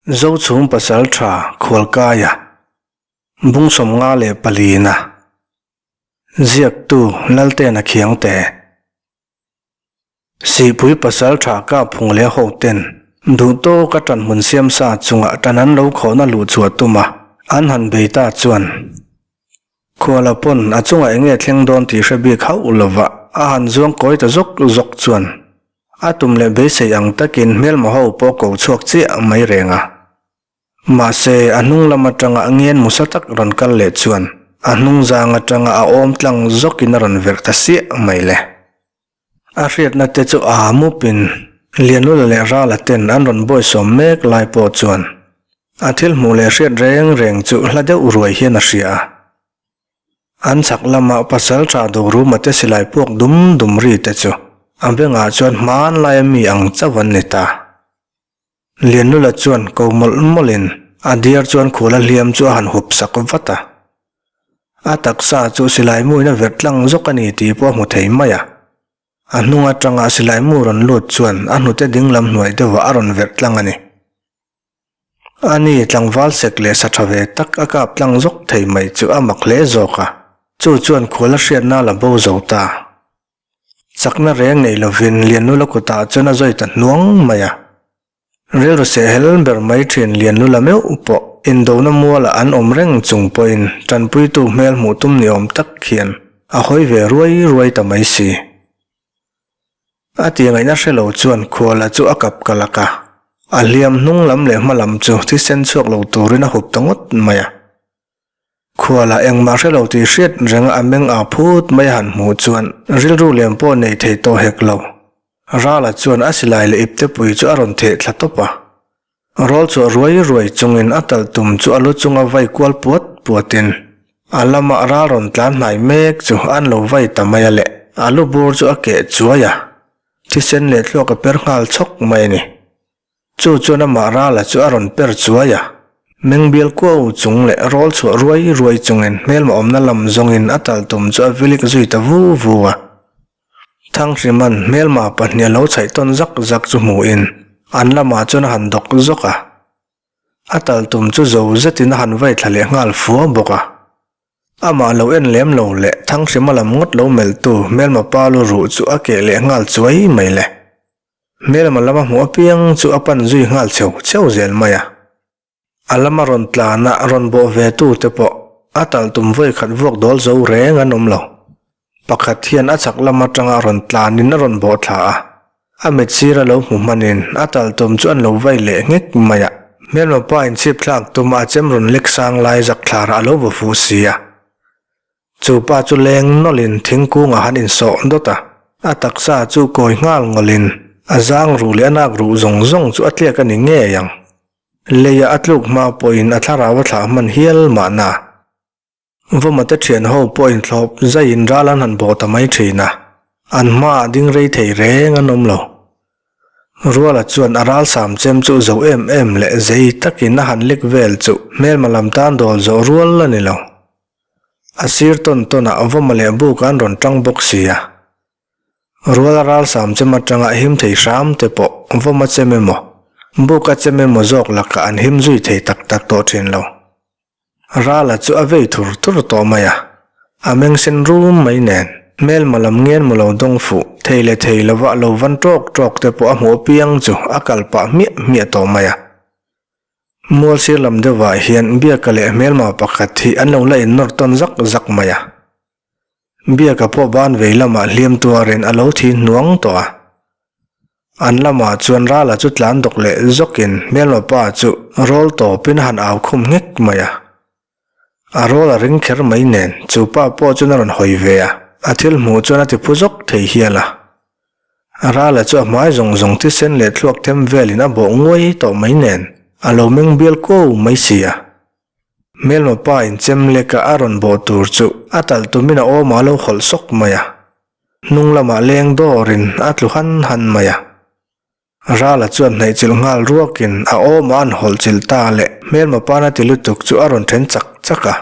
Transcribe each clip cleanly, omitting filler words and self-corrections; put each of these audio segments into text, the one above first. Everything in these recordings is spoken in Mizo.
Zochhum Pasaltha Khualkaia, Bungsawmnga leh Palina, Ziaktu Laltena Khiangte. Sihpui Pasaltha Kap phung leh ho ten duh tawka tan hmun siam sa chungah tan an lo khawhna luh chhuah tum a, an han bei ta chuan Khuala pawn a chungah eng nge thleng dawn tih hre bik hauh lova a han zuang kawi ta zawk zawk chuan A tum leh beisei ang takin hmelma ho pawh ko chhuak chiah mai reng a. Mahse, a hnung lam atanga ngen musa tak rawn kal leh chuan a hnung zang atanga a awm tlang zawkin a rawn verh ta siah mai le. A hriatna te chu a mupin Lianlula leh Rala ten an rawn bawisawm mek lai pawh chuan a thil hmuh leh hriat reng reng chu hla deuh ruai hian a hria a. An chhak lama pasal tha Doruma te silai puak dum dum ri te chu a bengah chuan hmanlaia mi ang chauh an ni ta. Lianlula chuan ko mawlh mawlhin a diar chuan khula hliam chu a han hup sak vat a. A taksa chu silai muin a verh tlang zawk a ni tih pawh a hmu thei mai a. A hnung atanga silai mu rawn lut chuan a hnute dinglam hnuai deuhah a rawn verh tlang a ni. A ni, tlangval sek leh sa tha ve tak a kap tlang zawk thei mai chu a mak hle zawk a, chu chuan khual a hriatna la bo zo ta. Chakna reng nei lovin Lianlula kutah chuan a zawi ta hnuang mai a. Rilru sehhel ber mai thin Lianlula meuh pawh indona mualah an awm reng chung pawhin tanpuitu hmel hmuh tum ni awm tak hian a hawi ve ruai ruai ta mai si. A ti ngaihna hre lo chuan khuala chu a kap ka lak a, a hliam hnung lam leh hma lam chu thisen chhuak lo turin a hup ta ngawt mai a. Khuala engmah hre lo tih hriat renga a meng au phut mai a han hmuh chuan rilru lem pawh nei thei tawh hek lo. Rala chuan a silai leh iptepui chu a rawn theh thla tawp a. Rawl chhuah ruai ruai chungin a talh tum chu a lu chunga vai kual puat puatin a lamah ral rawn tlan hnai mek chu an lo vai ta mai a leh a lu bur chu a keh chuai a, thisen leh thluak a per nghal chhawk mai a ni. Chu chuan amah rala chu a rawn per chuai a, meng bial kuau chung leh rawl chhuah ruai ruai chungin hmelma awmna lam zawngin a talh tum chu a vilik zui ta vu vu a. Thanghriman hmelma pahnih a lo chhaih tawn zak zak chu hmuhin an lamah chuan a han dawk zawk a. A tal tum chu zo zetin a han vai thla leh nghal fua bawk a. Amah lo en lem lo leh Thanghrima lam ngawt lo melhtu hmelma pa lu ruh chu a keh leh nghal chuai mai le. Hmelma lama hmuh apiang chu a pan zui nghal cheu cheu zel mai a. A lama rawn tlana rawn bawh ve tu te pawh a talh tum vawi khat vuak dawl zo reng an awm lo. Pakhat hian a chhak lam atanga rawn tlanin a rawn bawh thla a, a mit sir a lo hmu hmanin a talh tum chu an lo vai leh nghek mai a. Hmelma pa inchhip thlak tuma a chem rawn lek sang lai zak thlarah a lo va fuh si a. Chu pa chu leng nawlhin thingkungah han insawh dawt a, a taksa chu kawi nghal ngawlhin a zang ruh leh a nak ruh zawng zawng chu a tliak a ni ngei ang. Leiah a tluk hma pawhin a thlarau a thlah hman hial mahna. Vawmate thian ho pawh inthlawp zaiin ral an han bawh ta mai thin a, an hmaah ding rei thei reng an awm lo. Ruala chuan a ral sam chem chu zo em em leh zei takin a han lek vel chu hmelma lam tan dawl zawh rual a ni lo. A sir tawn tawnah Vawma leh Buka an rawn tang bawk si a. Ruala ral sam chem atanga him thei hram te pawh vawm a chem emaw, buk a chem emaw zawk lakah an him zui thei tak tak tawh thin lo. Rala chu a vei thur thur tawh mai a, a meng sen rum mai nen hmelma lam ngen maw lo dawng fuh thei leh thei lova lo van tawk tawk te pawh a hmuh apiang chu a kal pah hmiah hmiah tawh mai a. Mual sir lam deuhah hian biaka leh hmelma pakhat hi an lo la innawr tawn zak zak mai a. Biaka pawh ban vei lamah hliam tuarin a lo thi hnuang tawh a. An lamah chuan Rala chu tlan dawk leh zawkin hmelma pa chu rawl tawpin a han au khum nghek mai a. A rawl a ring kher mai nen chu pa pawh chuan a rawn hawi ve a, a thil hmuh chuan a ti phu zawk thei hial a. Rala chu a hmai zawng zawng thisen leh thluak them velin a bawh nguai tawh mai nen a lo meng bial kuau mai si a. Hmelma pa in chem leka a rawn bawh tur chu a talh tumin a awmah a lo hawlh sawk mai a. Hnung lamah leng dawrin a tlu han han mai a. Rala chuan hnaihchilh nghal ruakin a awmah an hawlh chilh ta leh hmelma pana ti lutuk chu a rawn then chak chak a.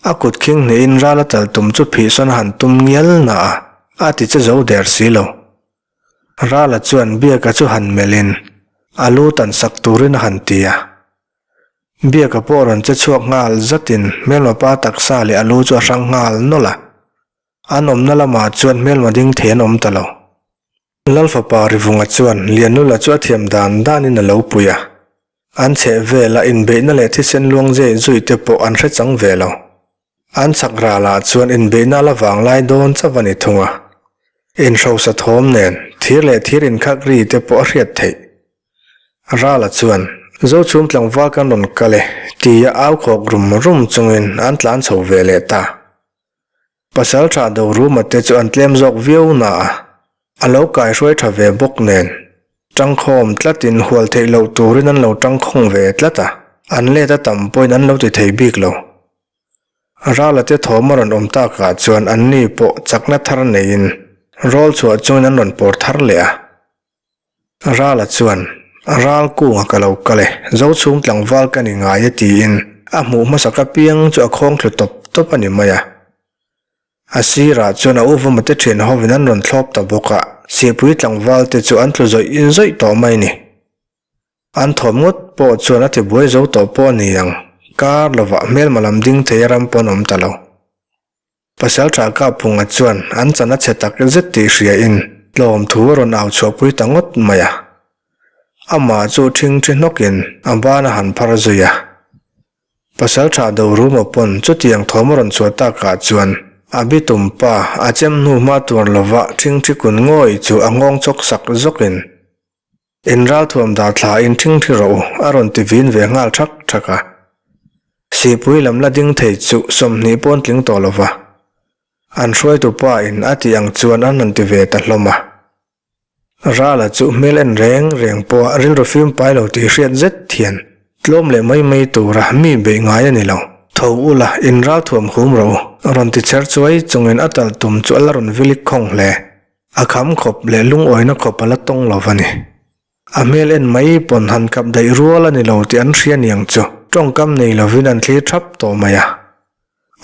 A kut khing hnihin Rala talh tum chu phihsawn a han tum ngial na a, a ti che zo der si lo. Rala chuan Biaka chu han melhin. A lu tan sak turin a han ti a. Biaka pawh rawn che chhuak nghal zatin hmelma pa taksa leh a lu chu a hrang nghal nawlh a. An awmna lamah chuan hmelma ding thei an awm ta lo. Lalfapa Rivunga chuan Lianlula chu a thiam dan danin a lo pui a. An chheh vela inbeihna leh thisen luang zeh zui te pawh an hre chang ve lo. An chak ralah chuan inbeihna la vanglai dawn chauh a ni thung a. Inhrosa thawm nen thir leh thir inkhak ri te pawh a hriat theih. Rala chuan, Zochhum tlangval kan rawn kal e, tia au khawk rum rum chungin an tlan chho ve leh ta. Pasal tha do ruma te chu an tlem zawk viau na a, a lo kaihruai tha ve bawk nen, tangkhawm tlatin hual theih loh turin an lo tangkhawng ve tlat a, an let a tam pawhin an lo ti thei bik lo. Rala te thawm a rawn awm takah chuan anni pawh chakna thar neiin rawl chhuah chungin an rawn pawr thar leh a. Rala chuan, Ral kunga ka lo kal e, Zochhung tlangval ka ni ngai e tiin a hmuh hmasak apiang chu a khawng thlu tawp tawp a ni mai a. A sirah chuan a uvama te thian hovin an rawn thlawp ta bawk a, Sihpui tlangval te chu an tlu zawih zawih tawh mai ni. An thawm ngawt pawh chuan a tibuai zo tawh pawh a ni ang, kar lovah hmelma lam ding thei a ram pawn awm ta lo. Pasalṭha Kapphunga chuan an chan a chhe tak zet tih hriain tlawm thu a rawn au chhuahpui ta ngawt mai a. Amah chu ṭhingṭhi hnawkin a ban a han phar zui a. Pasalṭha Doruma pawn chutiang thawm a rawn chhuah takah chuan a bitum pa a chem hnu hma tuar lova ṭhingṭhi kun ngawih chu a nghawng chawk sak zawkin, In ralthuam dah thla in ṭhingṭhi rawh u, a rawn ti vin ve nghal ṭhak ṭhak a. Sihpui lam la ding thei chu 20 pawn tling tawh lo va. An hruaitu pa in a tih ang chuan an rawn ti ve ta hlawm a. Rala chu hmel en reng reng pawh a rilru fim pai lo tih hriat zet hian tlawm leh mai mai tura mi beih ngai a ni lo. Tho ula, in ralthuam hum rawh u, rawn ti chher chuai chungin a tal tum chu a la rawn vilik khawng hle. A kham khawp leh lungawina khawp a la tawng lo va ni. A hmel en mai pawn han kap daih rual a ni lo tih an hria niang chu tawngkam nei lovin an thlir thap tawh mai a.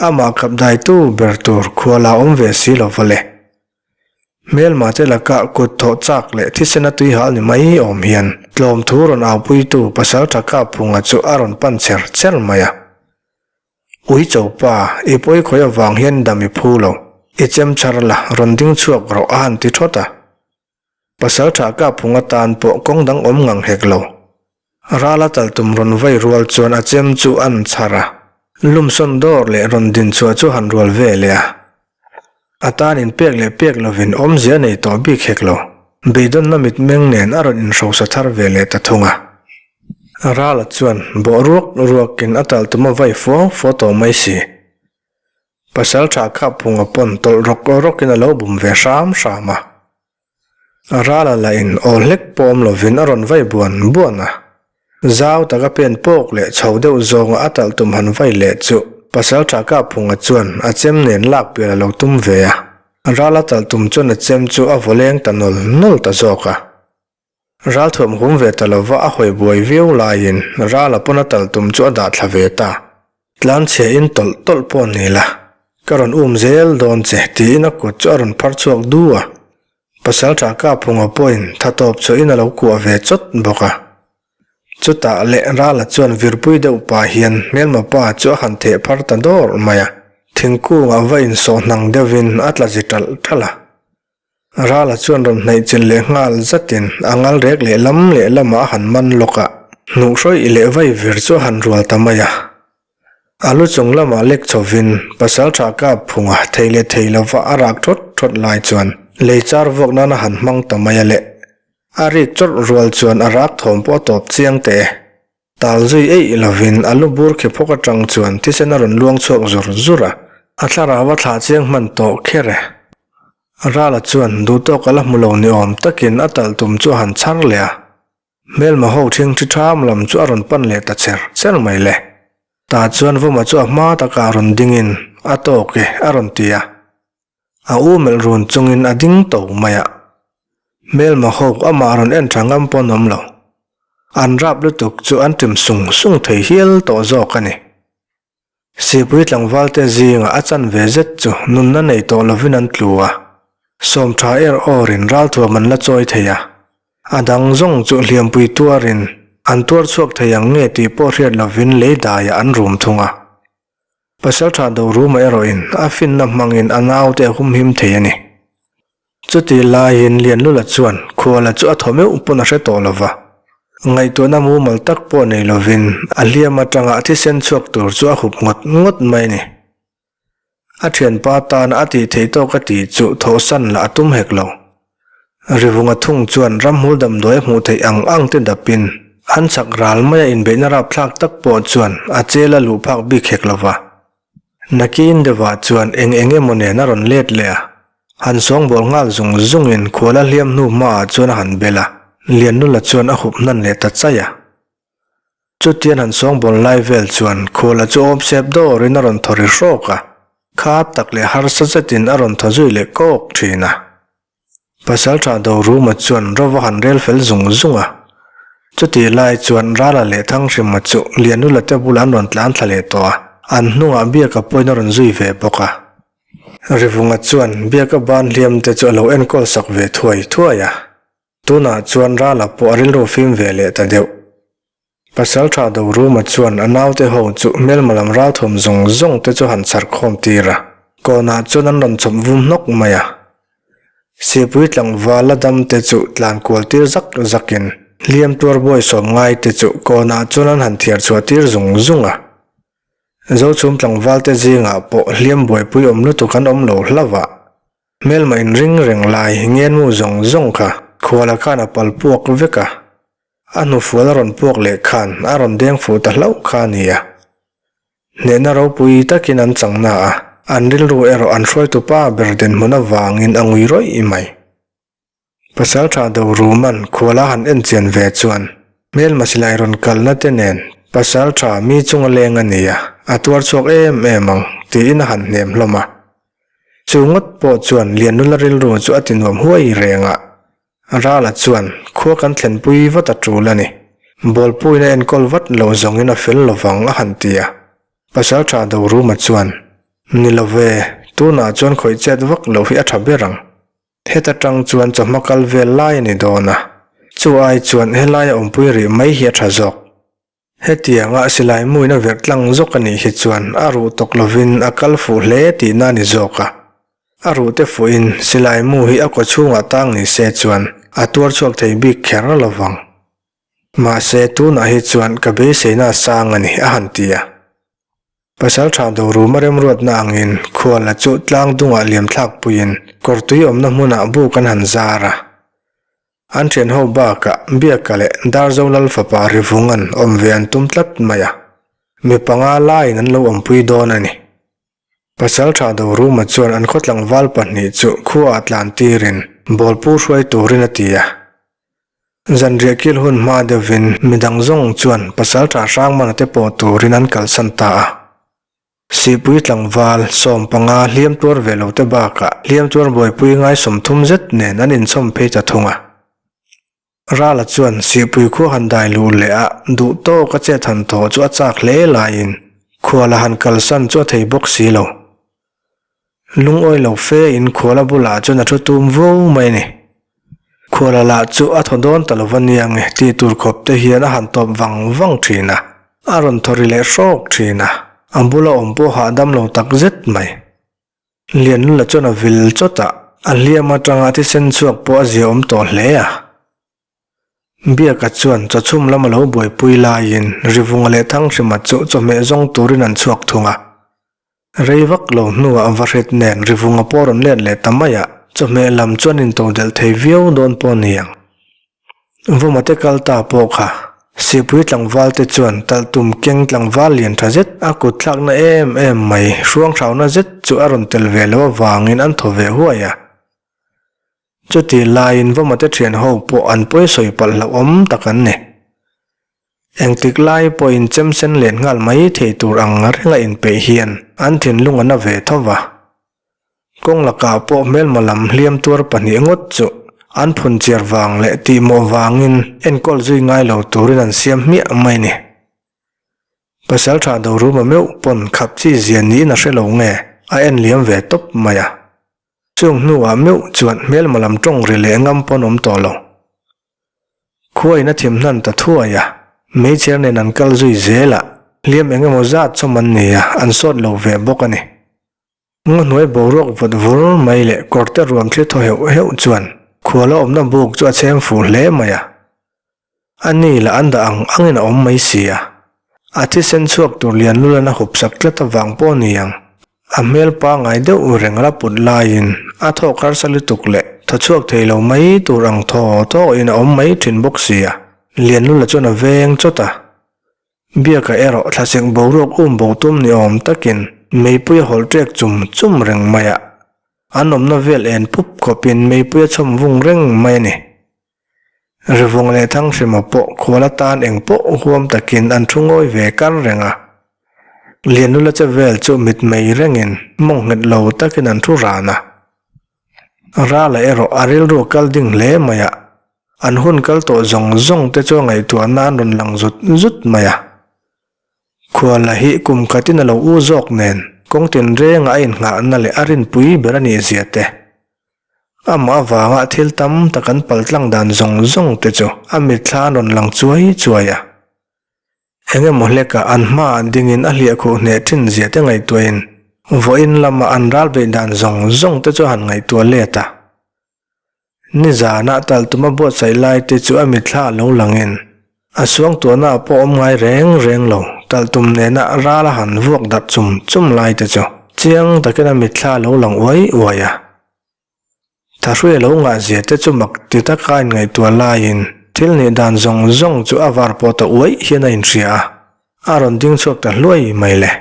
Amah kap daitu ber tur khua la awm ve si lo va le. Hmelma te lakah kut thawh chak leh thisena tui hal ni mai awm hian tlawm thu rawn aupuitu pasal tha Kapphunga chu a rawn pan cher cher mai a. Ui cho pa, i pawi khawi avang hian dam i phu lo. I chem chhar la, rawn ding chhuak rawh a han ti thawt a. Pasal tha ka phung atan pawh kawng dang awm ngang hek lo. Rala tal tum rawn vai rual chuan a chem chu an chhar a. Lumsawn dawr leh rawn din chhuah chu han rual ve leh a. A tan in pek leh pek lovin awmzia nei tawh bik hek lo. Beidawnna mitmeng nen a rawn inhrosa thar ve leh ta thung a. Rala chuan bawh ruak ruakin a tal tum a vai fo fo tawh mai si. Pasal tha Khaphunga pawn tawlh rawk rawkin a lo bum ve hram hram a. Rala lah in aw hlek pawm lovin a rawn vai buan buan a. Zau taka pen pawk leh chho deuh zawnga a talh tum han vai leh chu Pasal tha Khaphunga chuan a chem nen lak pial a lo tum ve a. Rala talh tum chuan a chem chu a vaw leng ta nawl nawl ta zawk a. Ralthuam hum ve ta lova a hawi buai viau laiin Rala pawn a tal tum chu a dah thla ve ta. Tlan chhe in tawlh tawlh pawh ni la, ka rawn um zel dawn che tiin a kut chu a rawn phar chhuak du a. Pasaltha Kaphunga pawhin tha tawp chhuahin a lo kuah ve chawt bawk a. Chutah leh Rala chuan virpui deuh pah hian hmelma pa chu a han theh phar ta dawr mai a. Thingkungah va insawh hnang deuhin a tla zi ṭalh ṭalh a. Rala chuan rawn hnaih chin leh nghal zatin a ngal rek leh lam leh lamah a han man lawk a, hnuh hrawih leh vai vir chu a han rual ta mai a. A lu chung lamah lek chhovin pasal tha kap phunga thei leh thei lova a rak thawt thawt lai chuan lei char vuak nan a han hmang ta mai a le. A rik chawrh rual chuan a rak thawm pawh a tawp chiang teh e. Tal zui eih lovin a lu bur khi phawk atang chuan thisen a rawn luang chhuak zur zur a, a thlarau a thlah chiang hman tawh kher e. Rala chuan duhtawk a la hmu lo ni awm takin a talh tum chu a han chhar leh a, hmelma ho thing thi tham lam chu a rawn pan leh ta cher cher mai le. Tah chuan Vawma chu a hma takah rawn dingin a tawk e a rawn ti a. A u melh run chungin a ding to mai a. Hmelma ho amah rawn en tha ngam pawn awm lo. An rap lutuk chu an ṭim sung sung thei hial tawh zawk a ni. Sihpui tlangvalte zinga a chan ve zet chu nunna nei tawh lovin an tlu a. Sawmtha er awrin ralthuam an la chawi thei a. A dang zawng chu hliampui tuarin an tuar chhuak thei ang nge tih pawh hriat lovin lei daiah an rum thung a. Pasaltha Doruma erawhin a finna hmangin a naute a humhim thei a ni. Chutih laiin Lianlula chuan khuala chu a thaw meuh pawn a hre tawh lo va. Ngaihtuahna mumal tak pawh nei lovin a hliam atanga a thisen chhuak tur chu a hup ngawt ngawt mai a ni. A thianpa tana a tih theih tawk a tih chu thawhsan lah a tum hek lo. Rivunga thung chuan ramhmul damdawi a hmuh theih ang ang te dapin an chak ral maia inbeihna rapthlak tak pawh chuan a chel a luh phak bik hek lo va. Nakin deuhah chuan eng eng emaw nen a rawn let leh a, han sawngbawl nghal zung zungin khuala hliam hnu hmaah chuan a han bel a, Liannula chuan a hup hnan leh ta chaih a. Chutian han sawngbawl lai vel chuan khuala chu awm sep dawrin a rawn thaw ri hrawk a, kha tak leh harsa zetin a rawn thaw zui leh kawk thin a. Pasalṭha Doruma chuan rova han rel fel zung zung a. Chutih lai chuan Rala leh Thanghrima chu Lianula te bulah an rawn tlan thla leh tawh a, an hnungah Biaka pawhin a rawn zui ve bawk a. Rivunga chuan Biaka ban hliam te chu a lo enkawl sak ve thuai thuai a. Tunah chuan Rala pawh a rilru fim ve leh ta deuh. Pasalṭha Doruma chuan a naute ho chu hmelma lam ralthawm zawng zawng te chu han chhar khawm tir a, kawnah chuan an rawn chawp vum hnawk mai a. Sipui tlangval la dam te chu tlan kual tir zak zakin hliam tuar bawi sawm ngai te chu kawnah chuan an han thiar chhuah tir zung zung a. Zochhum tlangval te zingah pawh hliam buaipui awm lutuk an awm lo hlauh a, hmelma inring reng lai ngenmu zawng zawng kha khuala khan a pal puak vek a. A hnufual a rawn puak leh khan a rawn deng fuh ta hlauh kha a ni a. Hnehna ropui takin an chang na a, an rilru erawh an hruaitu pa ber dinhmun avangin a ngui rawih mai. Pasaltha Doruman khuala han en chian ve chuan hmelma silai rawn kalna te nen Pasaltha mi chunga leng a ni a, a tuar chhuak em em ang tiin a han hnem hlawm a. Chu ngawt pawh chuan Liannula rilru chu a ti nuam huai reng a. Rala chuan, Khua kan thlenpui vat a tul a ni. Bawlpuiin a enkawl vat lo zawngin a fel lovang a han ti a. Pasaltha Doruma chuan, Ni lo ve, tunah chuan khawih chet vak loh hi a tha ber ang. Heta tang chuan chawhma kal vel lai a ni dawn a. Chu ai chuan helaia awmpui rih mai hi a tha zawk. Hetianga silai muin a verh tlang zawk a nih hi chuan a ruh tawk lovin a kal fuh hle tihna a ni zawk a. A ruh te fuhin silai mu hi a kaw chhungah tang ni se chuan a tuar chhuak thei bik kher lovang. Mahse tunah hi chuan ka beiseina a sang a ni a han ti a. Pasaltha Doruma remruatna angin khuala chu tlang dungah liam thlak puiin kawrtui awmna hmunah buk an han zar a. An thian ho bakah Biaka leh Darzo Lal fapa Rivunga'n awm ve an tum tlat mai a, mi panga laiin an lo awmpui dawn a ni. Pasaltha Doruma chuan an khaw tlangval pahnih chu khuaah tlan tirin bawlpu hruai turin a ti a. Zanriah kil hun hma deuhvin midang zawng chuan Pasaltha Hrangmana te pawh turin an kalsan ta a. Sihpui tlangval 15 hliam tuar ve lo te bakah hliam tuar buaipui ngai 30 zet nen an inchhawm phei ta thung a. Rala chuan Sihpui khua han dai luh leh a duh tawk a chet han thaw chu a chak hle laiin khuala han kalsan chu a thei bawk si lo. Lungawi lo fe in khuala bulah chuan a thu tum vo mai a ni. Khuala lah chu a thaw dawn ta lova niang e tih tur khawp te hian a han tawp vang vang thin a, a rawn thaw ri leh hrawk thin a, a bula awm pawh hahdam lo tak zet mai. Lianlula chuan a vil chawt a, a hliam atanga thisen chhuak pawh a ziaawm tawh hle a. Biaka chuan chawchhum lam a lo buaipui laiin Rivunga leh Thanghrima chu chawhmeh zawng turin an chhuak thung a. Rei vak lo hnuah Vahrit nen Rivunga pawh rawn let leh ta mai a, chawhmeh lam chuan intodelh thei viau dawn pawh a ni ang. Vawma te kal ta pawh kha Sihpui tlangval te chuan talhtum keng tlangval lian tha zet a kut thlakna em em mai hruang hrauna zet chu a rawn tel ve loh avangin an thaw ve huai a. Chutih laiin Vawma te thian ho pawh an pawi sawi palh hlauhawm tak an ni. Engtik lai pawhin chemsen len nghal mai thei tur ang renga inpeih hian an thinlung a na ve tho va. Kawng lakah pawh hmelma lam hliam tuar pahnih ngawt chu an phun chiar vang leh tihmawh vangin enkawl zui ngai lo turin an siam hmiah mai ni. Pasaltha Doruma meuh pawn khap chi zia niin a hre lo nge a en liam ve tawp mai a. Chung hnuah meuh chuan hmelma lam tawng ri leh ngam pawn awm tawh lo. Khua in a thim hnan ta thuai a, meichher nen an kal zui zel a, hliam eng emaw zat chawm an ni a, an sawt lo ve bawk a ni. Ngaw hnuai boruak vawt vur mai leh kawrte ruam thli thaw heuh heuh chuan khuala awmna buk chu a chhem fuh hle mai a. A ni lah an dah ang angin a awm mai si a. A thisen chhuak tur lian lulan a hup sak tlat avang pawh ni ang. A hmel pangngai deuh reng la put laiin a thawk harsa lutuk leh thaw chhuak thei lo mai tur ang thaw thawhin a awm mai thin bawk si a. Lian lula chuan a veng chawt a. Biaka erawh thlasek boruak um bo tum ni awm takin meipui a hawlh ṭek chum chum reng mai a. An awmna vel en pup khawpin meipui a chhawm vung reng mai a ni. Rivung leh Thanghrima pawh khual atan eng pawh huam takin an thu ngawi ve kar reng a. Lianlula che vel chu mitmei rengin mawng nghet lo takin an thu ran a. Rala erawh a rilru kal ding hle mai a, an hun kal tawh zawng zawng te chu a ngaihtuah nan rawn lang zut zut mai a. Khuala hi kum khatin a lo u zawk nen kawng tinrengah a inngahna leh a rinpui ber a nih zia te. Amah avanga thil tam tak an paltlang dan zawng zawng te chu a mitthla an rawn lang chuai chuai a. Eng emaw hlekah an hmaah dingin a hliahkhuh hneh thin zia te ngaihtuahin vawiin lama an ral beih dan zawng zawng te chu a han ngaihtuah let a. Nizanah talhtuma buatsaih lai te chu a mitthla a lo langin a suangtuahna ah pawh awm ngai reng reng lo talhtum nena ral a han vuak darh chum chum lai te chu chiang takin a mitthla a lo lang uai uai a. Thahrui a lo ngah zia te chu mak ti taka a inngaihtuah laiin thil nih dan zawng zawng chu a var pawh ta uaih hian a inhria a, a rawn ding chhuak ta hluai mai le.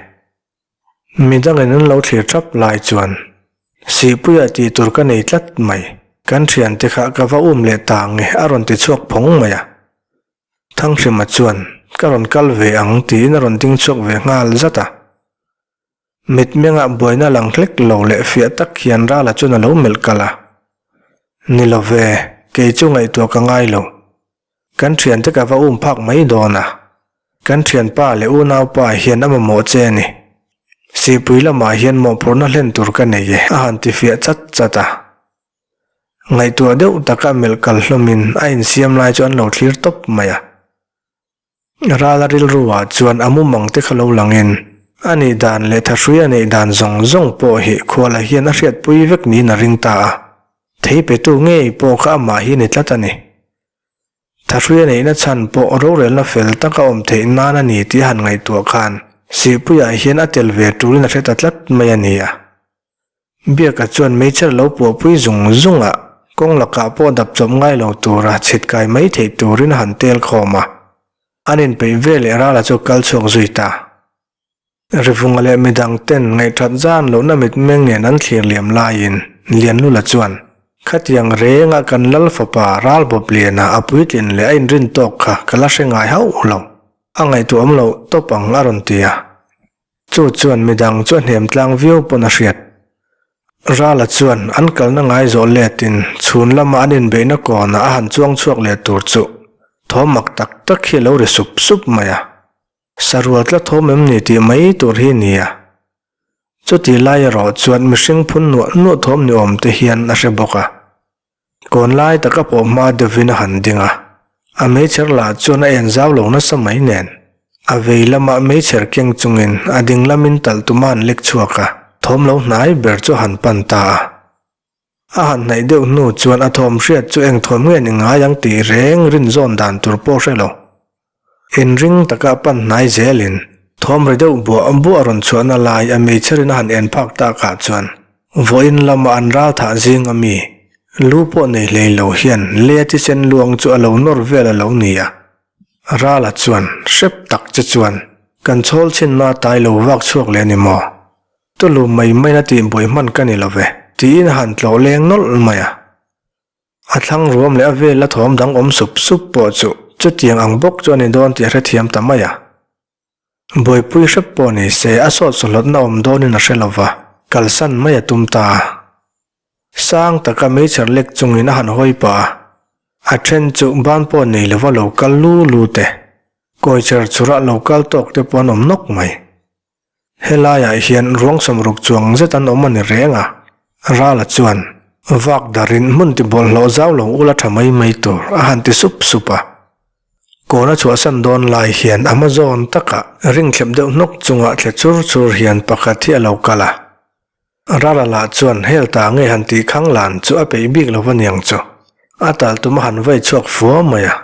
Midangin an lo thlir thap lai chuan Sihpuia tih tur ka nei tlat mai, kan thiante kha ka va um leh ta ang e a rawn ti chhuak phawng mai a. Thanghrima chuan ka rawn kal ve ang tiin a rawn ding chhuak ve nghal zat a. Mitmengah buaina lang hlek lo leh fiah tak hian Rala chuan a lo melh kalh a. Ni lo ve, kei chu ngaihtuah ka ngai lo. Kan thiante ka va um phak mai dawn a. Kan thianpa leh unaupa hian a mamawh che a ni. Sihpui lamah hian mawhphurhna hlen tur ka nei e a han ti fiah chat chat a. Ngaihtuah deuh taka melh kal hlawmin a insiam lai chu an lo thlir tawp mai a. Rala rilruah chuan a mumang te kha lo langin a nih dan leh thahrui a neih dan zawng zawng pawh hi khuala hian a hriatpui vek niin a ring ta a. Thei petu ngei pawh kha amah hi a ni tlat a ni. Thahrui a neihna chhan pawh rorelna fel taka awm theih nan a ni tih a han ngaihtuah khan Sihpuiah hian a tel ve tulin a hre ta tlat mai a ni a. Biaka chuan meichher lo puahpui zung zung a, kawng lakah pawh dap chawp ngai lo tura chhit kai mai theih turin a han tel khawm a. An inpeih ve leh Rala chu kal chhuak zui ta. Rivunga leh midang ten ngaihthat zan lohna mitmeng nen an thlir liam laiin Lianlula chuan, Khatiang renga kan Lal fapa Ralbawp Liana a puitlin leh a inrin tawk kha ka la hre ngai hauh lo. A ngaihtuahawm loh tawp ang a rawn ti a. Chu chuan midang chu a hnem tlang viau pawn a hriat. Rala chuan an kalna ngai zawh letin chhun lama an inbeihna kawnah a han chuang chhuak leh tur chu thawm mak tak tak hi a lo ri sup sup mai a. Sarual tla thawm em ni tih mai tur hi a ni a. Chutih lai erawh chuan mihring phun nuah nuah thawm ni awm te hian a hre bawk a. Kawn lai taka pawh hma deuhin a han ding a, a meichher lah chuan a en zau lo nasa mai nen. A vei lamah meichher keng chungin a ding lamin talh tuma an lek chhuak a, thawm lo hnai ber chu a han pan ta a. A han hnaih deuh hnu chuan a thawm hriat chu eng thawm nge ni ngai ang tih reng rinzawn dan tur pawh hre lo. Inring taka pan hnai zelin thawm ri deuh buah buah rawn chhuahna lai a meichherin a han en phak takah chuan vawiin lama an ral thah zing a mi lu pawh nei hlei lo hian lei a thisen luang chu a lo nawr vel a lo ni a. Rala chuan hrep tak che chuan kan chhawl chhinna tai lo vak chhuak leh a ni maw? Tulu mai maina tih buai hman ka ni lo ve tiin a han tlawh leng nawlh mai a. A thlang ruam leh a vel a thawm dang awm sup sup pawh chu chutiang ang bawk chu a ni dawn tih a hrethiam ta mai a. Buaipui hrep pawh ni se a sawt sawhlawtna awm dawnin a hre lo va, kalsan mai a tum ta a. Sang taka meichher lek chungin a han hawi pah a, a then chu ban pawh nei lova lo kal lu lu te, kawichher chhurah lo kal tawk te pawh an awm nawk mai. Helaiah hian ruang sawmruk chuang zet an awm a ni reng a, Rala chuan vak darin hmun ti bawlhhlawh zau lo ula tha mai mai tur a han ti sup sup a. Kawn a chhuahsan dawn lai hian a hma zawn takah ring thlep deuh hnawk chunga thle chur chur hian pakhat hi a lo kal a. Rala lah chuan hel ta nge han tih khang lan chu a peih bik lo aniang chu. A tal tum a han vai chhuak fua mai a.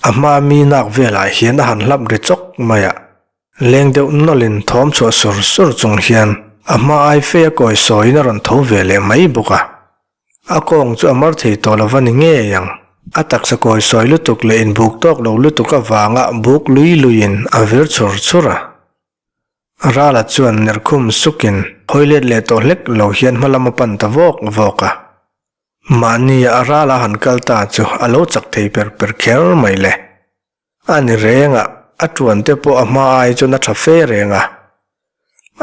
A hma mi nak velah hian a han hlap ri chawk mai a. Leng deuh nawlhin thawm chhuah sur sur chung hian a hma ai fe a kawi sawiin a rawn tho ve leh mai bawk a. A kawng chu a mar thei tawh lo va ni ngei ang. A taksa kawi sawi lutuk leh inbuk tawk lo lutuk avanga buk lui luiin a vir chur chur a. Rala chuan nerkhum sukin hawi let leh tawh hlek lo hian hma lam a pan ta vawk vawk a. Mahnia a rala han kal ta chu a lo chak thei per per kher mai le. A ni reng a, a tuan te pawh a hma ai chuan a tha fe reng a.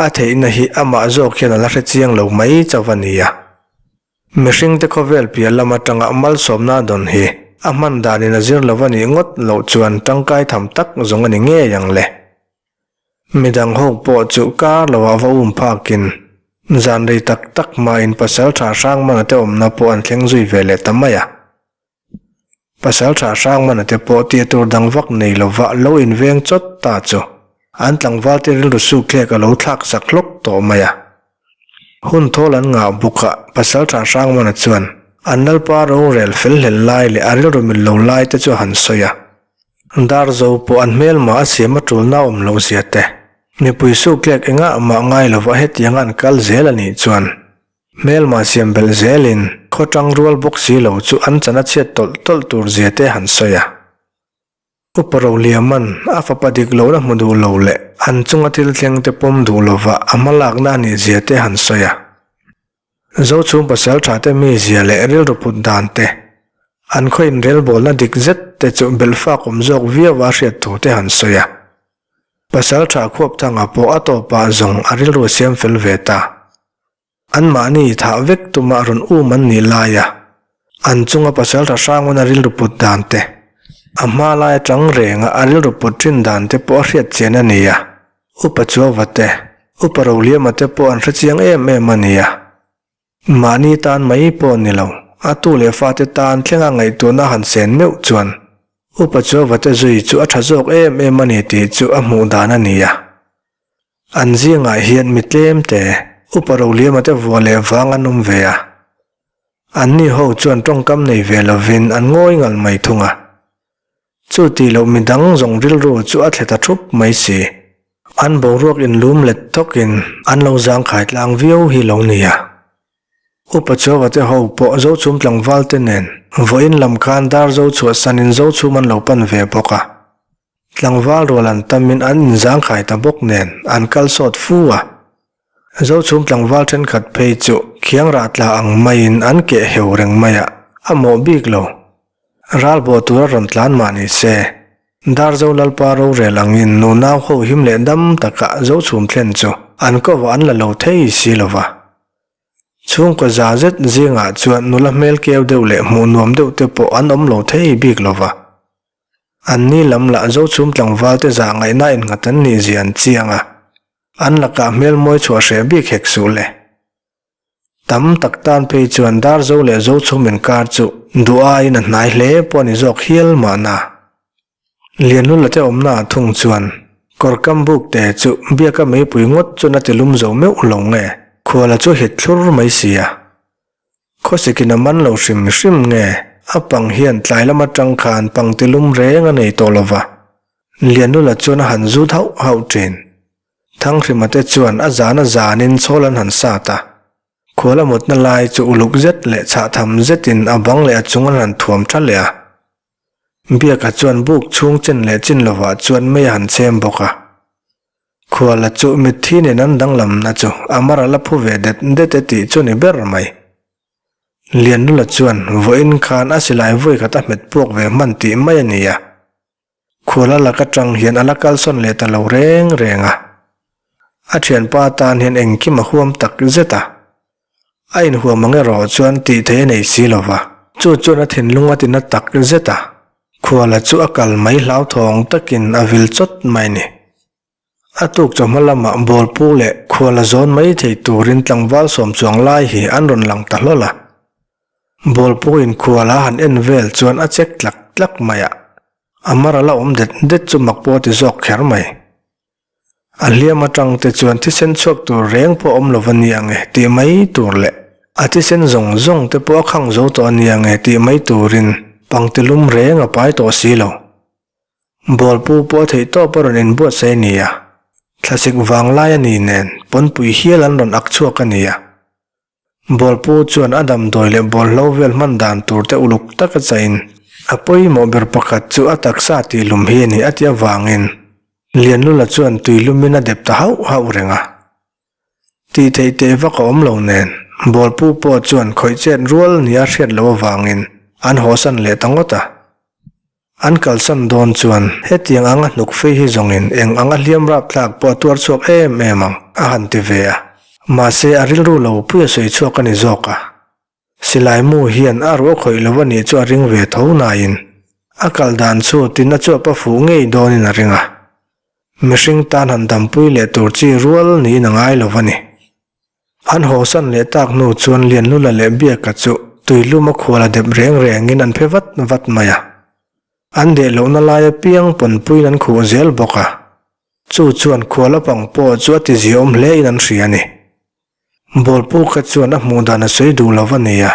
A theihna hi amah zawk hian a la hre chiang lo mai chauh a nia. Mihring te khawvel piah lam atanga malsawmna dawn hi a hman danin a zir lo a nih ngawt loh chuan tangkai tham tak zawng a ni ngei ang le. Midang ho pawh chu kar loah va um phakin zan rei tak tak hmain pasal tha hrangmana te awmna pawh an thleng zui ve leh ta mai a. Pasal tha hrangmana te pawh tia tur dang vak nei lova lo inveng chawt ta chu an tlangval te rilru sukthlek a lo thlak sak hlawk tawh mai a. Hun thawl an ngah bawk a, Pasal tha Hrangmana chuan an lalpa rorel fel hlel lai leh a rilru mil lo lai te chu a han sawi a. Darzo pawh an hmelma a siam a tulna awm loh zia te, mipui sukthlek engah mah ngai lova hetianga an kal zel a nih chuan Hmelma siam belh zelin khaw tang rual bawk si lo chu an chan a chhiat tawlh tawlh tur zia te han sawi a. Upa Roliaman a fapa dik lohna hmu duh lo leh an chunga thil thleng te pawm duh lova a hma lakna a nih zia te han sawi a. Zochhung pasal tha te mi zia leh rilru put dan te, an khaw inrelbawlna dik zet te chu belhfak awm zawk viau a hriat thu te han sawi a. Pasal tha Khuapthanga pawh a tawpah zawng a rilru siam fel ve ta. Anmahni thah vek tuma rawn um an nih laia an chunga pasal tha hrangman a rilru put dan te, a hma lai atang renga a rilru put thin dan te pawh a hriat chian a ni a. Upa Chuauva te, Upa Roliama te pawh an hre chiang em em a ni a. Mahni tan mai pawh ni lo, a tu leh fate tan thlenga ngaihtuahna han sen meuh chuan Upa Chuauva te zui chu a tha zawk em em a ni tih chu a hmuh dan a ni a. An zingah hian mi tlem te, Upa Roliama te vuah leh vang an awm ve a. Anni ho chuan tawngkam nei ve lovin an ngawi ngal mai thung a. Chu tih loh mi dang zawng rilru chu a thle ta thup mai si. An boruak inlum let thawkin an lo zangkhai tlang viau hi lo nia. Upa Chuava te ho pawh Zochhum tlangval te nen vawiin lam khan dar zo chhuahsanin Zochhum an lo pan ve bawk a. Tlangval rual an tamin an inzangkhai ta bawk nen an kal sawt fu a. Zochhum tlangval thenkhat phei chu khiang rah tla ang maiin an keh heu reng mai a, a mawh bik lo. Ral bawh tura rawn tlan mah ni se, Darzo Lalpa rorel angin nunau ho him leh dam taka Zochhum thlen chu an kovah an la lo thei si lo va. Chhungkaw za zet zingah chuan nula hmel keu deuh leh hmuh nuam deuh te pawh an awm lo thei bik lo va. Anni lam lah Zochhum tlangval te zah ngaihna innghat an nih zia an chiang a, an lakah hmel mawi chhuah hreh bik hek suh le. Tam tak tan phei chuan Darzo leh Zochhum inkar chu duh aiin a hnai hle pawh a ni zawk hial mahna. Lianlula te awmna ah thung chuan kawrkam buk te chu biaka meipui ngawt chuan a ti lum zo meuh lo nge, khuala chu hit thlur mai si a. Khawsikin a man lo hrim hrim nge a pang hian tlai lam atang khan pang ti lum reng a nei tawh lo va, Lianlula chuan a han zut hauh hauh thin. Thanghrima te chuan a zan a zanin chhawl an han sat a, khual a mutna lai chu uluk zet leh chhahtham zetin a bang leh a chung an han thuam tha leh a. Biaka chuan buk chhung chen leh chin lovah chuan mei a han chhem bawk a. Khuala chu mitthi nen an danglamna chu a mar a la phu ve det det e tih chu ni ber mai. Lianlula chuan vawiin khan a silai vawi khat a hmet puak ve hman tih mai a ni a. Khuala lak atang hian a la kalsawn leh ta lo reng reng a. A thianpa tan hian engkim a huam tak zet a. A inhuam ang erawh chuan tih theih a nei si lo va. Chu chuan a thinlung a tina tak zet a, khuala chu a kal mai hlauthawng takin a vil chawt mai ni. A tuk chawhma lamah bawlpu leh khuala zawn mai thei turin tlangval sawm chuang lai hi an rawn lang ta hlawl a. Bawlpu in khuala han en vel chuan a chek tlak tlak mai a. A mar a la awm det det chu mak pawh a ti zawk kher mai. A hliam atang te chuan thisen chhuak tur reng pawh awm lo va ni ang e tih mai tur leh a thisen zawng zawng te pawh a khang zo tawh a ni ang e tih mai turin pangti lum reng a pai tawh si lo. Bawlpu pawh a theih tawp a rawn inbuatsaih a ni a, thlasik vanglai a ni nen pawnpui hial an rawn ak chhuak a ni a. Bawlpu chuan a damdawi leh bawlhlo vel hman dan tur te uluk taka chaiin a pawimawh ber pakhat chu a taksa tihlum hi a ni a ti avangin Lianlula chuan tuilumin a dep ta hauh hauh reng a. Tih theih teh vak a awm lo nen Bawlpu pawh chuan khawih chet rual nia hriat loh avangin an hawsan leh ta ngawt a. An kalsan dawn chuan hetiang anga hnuk fei hi zawngin eng anga hliam rapthlak pawh a tuar chhuak em em ang, a han ti ve a. Mahse a rilru lo pui a sawi chhuak a ni zawk a. Silai mu hian a ruah khawih lo a nih chu a ring ve tho nain a kal dan chhutin a chuap a fuh ngei dawnin a ring a. Mihring tan han dampui leh tur chi rual niin a ngai lo a ni. An hawsan leh tak hnu chuan Lianlula leh Biaka chu tuilum a khual a dep reng rengin an phe vat vat mai a. An deh lohna lai apiang pawnpuiin an khuh zel bawk a. Chu chuan khual a pang pawh chu a ti ziaawm hlein an hria a ni. Bawlpu kha chuan a hmuh dan a sawi duh lo a ni a.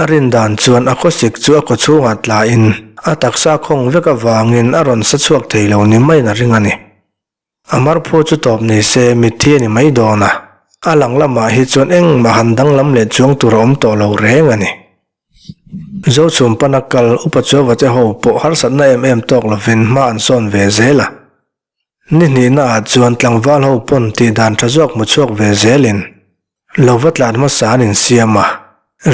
A rin dan chuan a khawsik chu a kawchhungah tlain a taksa khawng vek avangin a rawn sa chhuak thei lo ni maiin a ring a ni. A marphu chu tawp ni se mitthi a ni mai dawn a, a lang lamah hi chuan engmah han danglam leh chuang tur a awm tawh lo reng a ni. Zochhum pana kal upa Chuava te ho pawh harsatna em em tawk lovin hma an sawn ve zel a. Ni hnihna ah chuan tlangval ho pawn tih dan tha zawk hmu chhuak ve zelin lo va tlan hmasa an insiam a,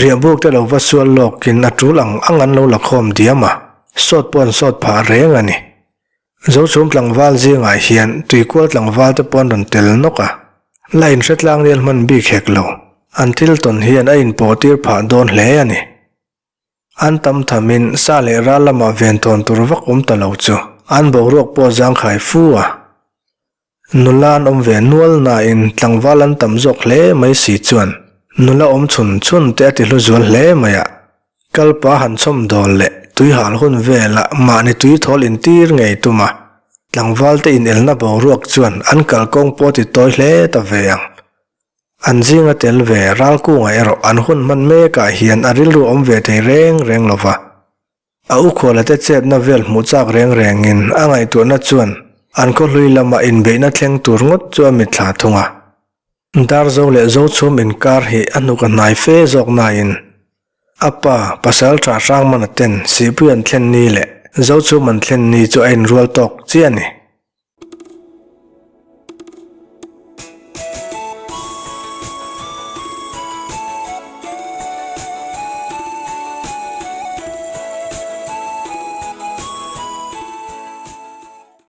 riahbuk te lo va sual lawkin a tul ang ang an lo la khawm diam a, sawt pawh an sawt phah reng a ni. Zochhum tlangval zingah hian tuikual tlangval te pawh an rawn tel nawk a, la inhre tlang rial hman bik hek lo. An thil tawn hian a inpawh tir phah dawn hle a ni. An tam thamin sa leh ral lamah ven tawn tur vak awm ta lo chu an boruak pawh zangkhai fu a. Nula an awm ve nual nain tlangval an tam zawk hle mai si chuan nula awm chhun chhun te a ti hlu zual hle mai a. Kalpa han chhawm dawl leh tuihal hun velah mahni tui thawl intir ngei tum a, tlangval te inelna boruak chuan an kalkawng pawh a ti tawi hle ta ve ang. An zinga tel ve Ralkunga erawh an hun hman mekah hian a rilru awm ve thei reng reng lo va. A ukhuala te chetna vel hmuh chak reng rengin a ngaihtuahna chuan an khawhlui lama inbeihna thleng tur ngawt chu a mitthla thung a. Darzo leh Zochhum inkar hi a hnuk a hnai fe zawk nain a pa Pasal Tha Hrangmana ten Sihpui an thlen ni leh Zochhum an thlen ni chu a inrual tawk chiah a ni.